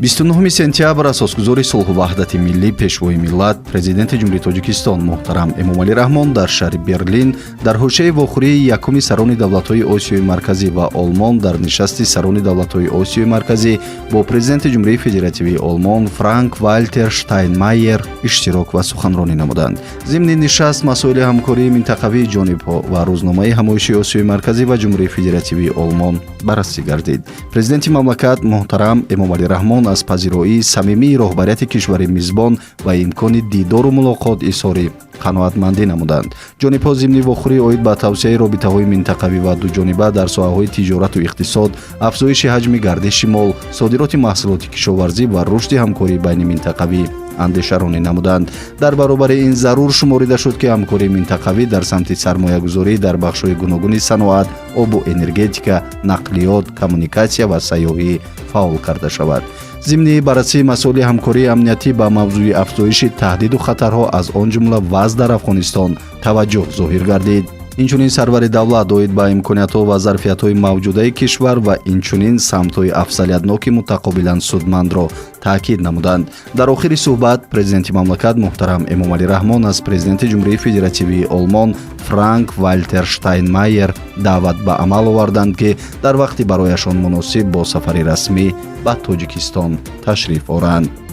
29 сентябр асосгузори сулҳу ваҳдати миллӣ, Пешвои миллат, Президенти Ҷумҳурии Тоҷикистон муҳтарам Эмомалӣ Раҳмон дар шаҳри Берлин дар ҳошияи вохӯрии якуми сарони давлатҳои Осиёи Марказӣ ва Олмон дар нишасти сарони давлатҳои Осиёи Марказӣ бо Президенти Ҷумҳурии Федеративии Олмон Франк Вальтер Штайнмайер иштирок ва суханронӣ намуданд. Зимни нишаст масоили ҳамкории минтақавии ҷонибҳо ва рӯзномаи ҳамоиши Осиёи Марказӣ ва Ҷумҳурии Федеративии Олмон баррасӣ гардид. Президенти мамлакат муҳтарам Эмомалӣ Раҳмон аз пазироии самимии роҳбарияти кишвари мизбон ва имкони дидору мулоқот изҳори қаноатмандӣ намуданд. Ҷонибҳо зимни вохӯрӣ оид ба тавсеаи робитаҳои минтақавӣ ва дуҷониба дар соҳаҳои тиҷорату иқтисод, афзоиши ҳаҷми гардиши мол, содироти маҳсулоти кишоварзӣ ва рушди ҳамкории байниминтақавӣ андешаронӣ намуданд. Дар баробари ин зарур шуморида шуд, ки ҳамкории минтақавӣ дар самти сармоягузорӣ дар бахшҳои гуногуни саноат, обу энергетика, нақлиёт, коммуникатсия ва сайёҳӣ фаъол карда шавад. Зимни баррасии масоили ҳамкории амниятӣ ба мавзӯи афзоиши таҳдиду хатарҳо, аз он ҷумла вазъ дар Афғонистон, таваҷҷӯҳ зоҳир гардид. Инчунин сарвари давлат оид ба имкониятҳо ва зарфиятҳои мавҷудаи кишвар ва инчунин самтҳои афзалиятноки мутақобилан судмандро таъкид намуданд. Дар охири суҳбат президенти мамлакат муҳтарам Эмомалӣ Раҳмон аз Президенти Ҷумҳурии Федеративии Олмон Франк Вальтер Штайнмайер даъват ба амал оварданд, ки дар вақти барояшон муносиб бо сафари расмӣ ба Тоҷикистон ташриф оранд.